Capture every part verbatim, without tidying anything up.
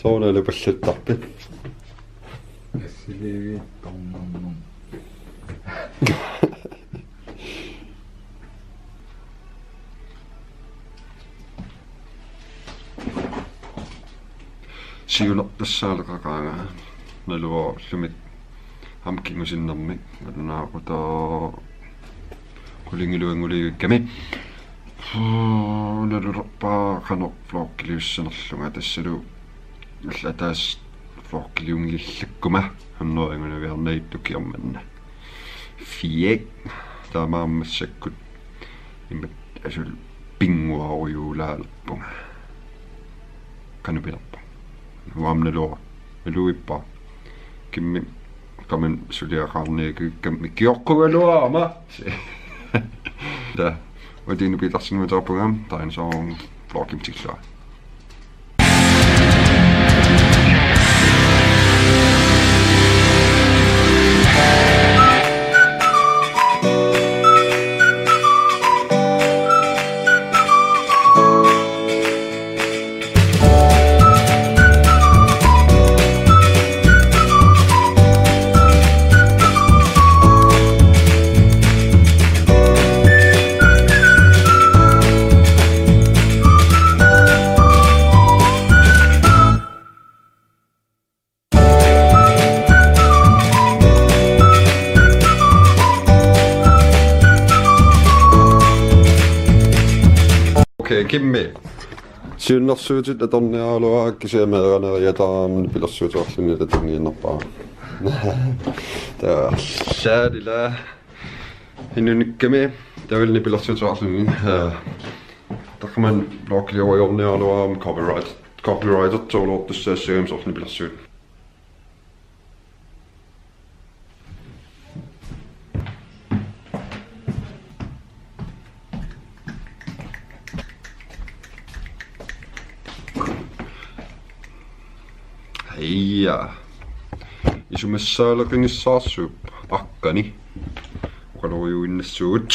Soorlu nalupallattarpit? Assiliiviit tornarnum. Siunertassaaleqaqaanga naluara ullumi aamma kingusinnermik nalunaaqutaq qulingiluanngulivikkami. Nalulerpara qanoq vloggiliussanerlunga, tassalu allataaseq vloggiliunngilluinnarama hunnorujunaviarnagit ukiormanna. Fiek. Taamaammat massakkut imatut asuli pinnguarujuulaalerpunga. Qanoq pilerpa? Uanga naluara. Naluippara. Kimmi qamani suliaqarniakkami kioqqugaluarama. Taa. Uatinu pitarsinnguuteqarpunga, taanna soorlu vloggimik tikilluaritsi. Okay, Kimmi. Siunnersuutit atorniaraluarakku kisianni meeraaneriataarami nipilersuuteqarluni atorniarnerpara. Taa, saadila. Inunnikkami taavalu nipilersuuteqarluni. Ee, taqqamani vloggiliuarniaraluarama copyright, copyrightertuuloortussaassagami soorlu nipilersuut. Aja. Isumassaaleqinissaarsuup aqqani. Oqalorujuinnassuugut.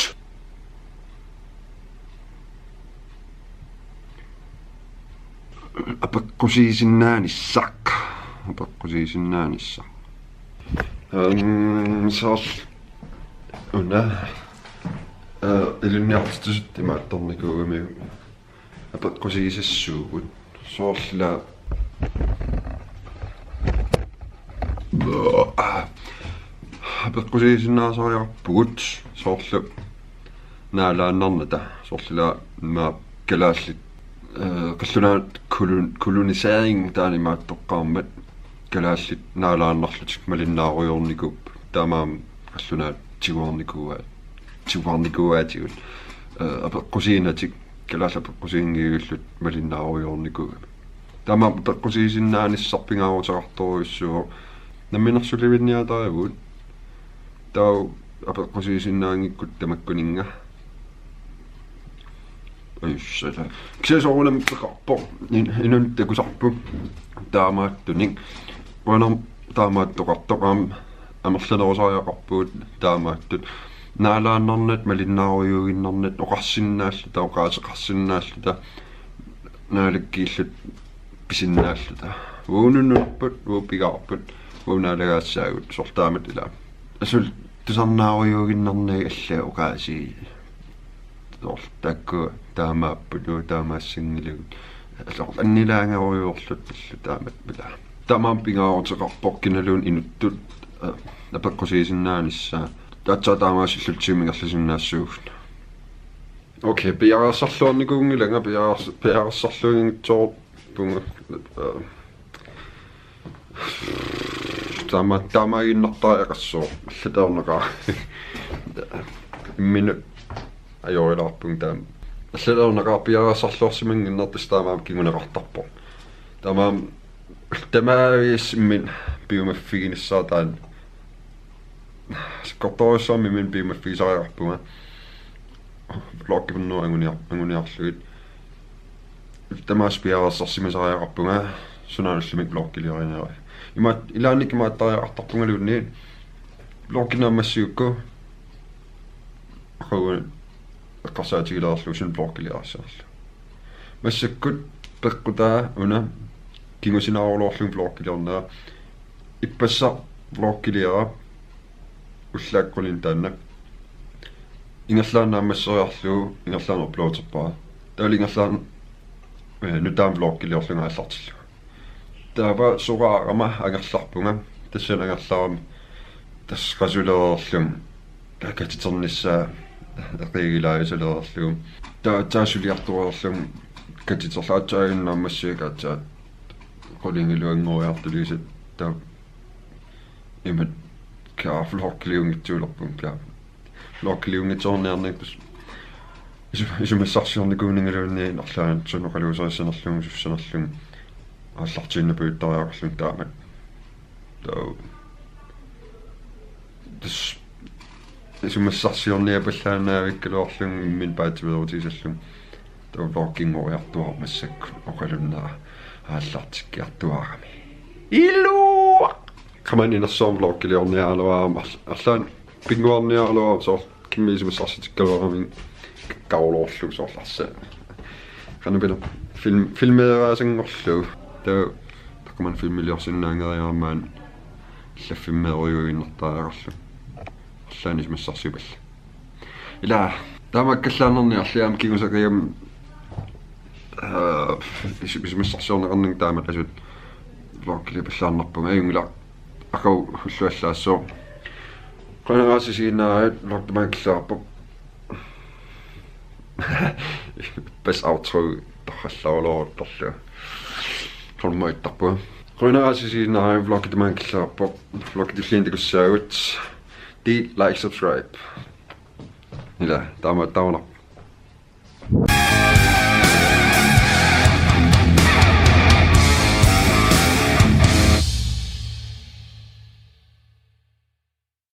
Apeqqusiisinnaanissaq. Apeqqusiisinnaanissaq. Ehm, soorlu una, eh, ilinniartitsisut imaattornikuugamiuk. Apeqqusiisassuugut. Soorlu ila apeqqusiisinnaasariaqarpugut soorlu naalaannarnata, soorlu ila immaqa kalaallit, eh, qallunaat kolon-, kolonisering taanna imaattoqqaarmat kalaallit naalaannarlutik malinnaarujoornikuupput, taamaammat qallunaat tiguarnikuuaa-, tiguarnikuuaatigut, eh, apeqqusiinatik kalaallit apeqqusiinngillutik malinnaarujoornikuugamik. Taamaammat apeqqusiisinnaanissaq pingaaruteqartorujussuuvoq. Namminersulivinniartarivugut. Taava apeqqusiisinnaanngikkutta tamakkuninnga. Ajussata. Kisianni soorunami peqarpoq. In-, inunnik takusarput. Taamaattunik. Qujanaq taamaattoqartoq aamma. Amerlanerusariaqarpugut taamaattut. Naalaannarnata malinnaarujuinnarnata oqarsinnaalluta, oqaaseqarsinnaalluta, naalakkiilluta pisinnaalluta. Uagut nunarput, uagut pigaarput, uagut naalagaassaagut, soorlu taamatut ila. Asuli tusarnaarujuinnarnagit allaat oqaasii. Soorlu taakku taamaapput, uagut taamaassanngilagut. Soorlu annilaangerujoorluta illit taamatut ila. Taamaammat pingaaruteqarpoq kinaluunniit inuttut, eh, apeqqusiisinnaanissaa. Taava taamaasilluta siumut ingerlasinnaassaagut. Okay, piareersarluarnikuunngilanga, piareers-, piareersarluinngitsoorpunga. Eh, taama-, taamaaginnartariaqassaaq, allatut ajornaqaaq. Imminut ajorilaarpunga taama. Allatut ajornaqaaq, piareersarluarsimannginnartoq, taamaammat kinguneqartarpoq. Taamaammat tamaviassaq imminut piumaffiginissaa taanna. Sakkortoorujussuarmik imminut piumaffigisariaqarpunga. Vloggipinnera anguniar-, anguniarlugit. Tamaasa piareersarsimasariaqarpunga, sunaana ullumi vloggiliorinerai. Imaat, ilaannikkut imaattariaqartarpungaluunniit vloggi naammassigukku aqagu eqqarsaatigilaarlugu suna vloggiliarissaarlugu. Massakkut peqqutaa una Kingusinaarulorlunga vloggiliornera. Ippassaq vloggiliara ullaakkut taanna. Ingerlaannaq naammasseriarlugu ingerlaannaq uploaderpara. Taavalu ingerlaannaq, eh, nutaamik vloggiliorlunga aallartillugu. Taava soraarama angerlarpunga. Tassani angerlarama tassa qasulereerlunga katiternissaa eqiigilaajusalereerlugu. Taava aatsaat suliartoreerlunga katiterlugu aatsaat ajunnaammassiga aatsaat qulingiluanngoriartuliisa taava imatut vloggiliunngitsuulerpunga. Vloggiliunngitsoorniarnikuusoq isu-, isumassarsiornikuunngilluunniit arlaannik sunut oqaluuserissanerlugu sussanerlugu aallartiinnarputtariaqarlunga taamak. Taava tassa isumassarsiorniapallaannaavikkaluarlunga imminut paatsiveerutigisarlunga. Taava vlogginngoriartuaarama massakkut oqalunnera aallartikkiartuaarami. Ilua! Qamani inersuarmi vloggiliorniaraluarama arl-, arlaannik pinnguarniaraluarama soorlu kimmi isumassarsitikkaluarami kauluorlu soorlu arsa. Qanoq pina film-, filmeeraasanngorlugu. Taava takuman filmiliorsinnaanngeriarama llaffimmeerujuinnartariaqarlunga. Arlaannik isumassarsiupallat. Ila, taamaakkallaannarniarli aamma kingusaqigami, aa, isu-, isumassarsiorneqarnanga taamak asut vloggilipallaarnarpunga ajunngilaq aqagu ulluallaassaaq. Qujanaq aasiit isiginnaaravit, vloggi tamaanga killeqarpoq. Best outro torrallarulooruttorlu. Hormoittarpu. Qujanaq aasiit isiginnaaravit, vloggi tamaanga killeqarpoq. Vloggi tulliani takussaagut. Del, like, subscribe. Ila, taama, taama.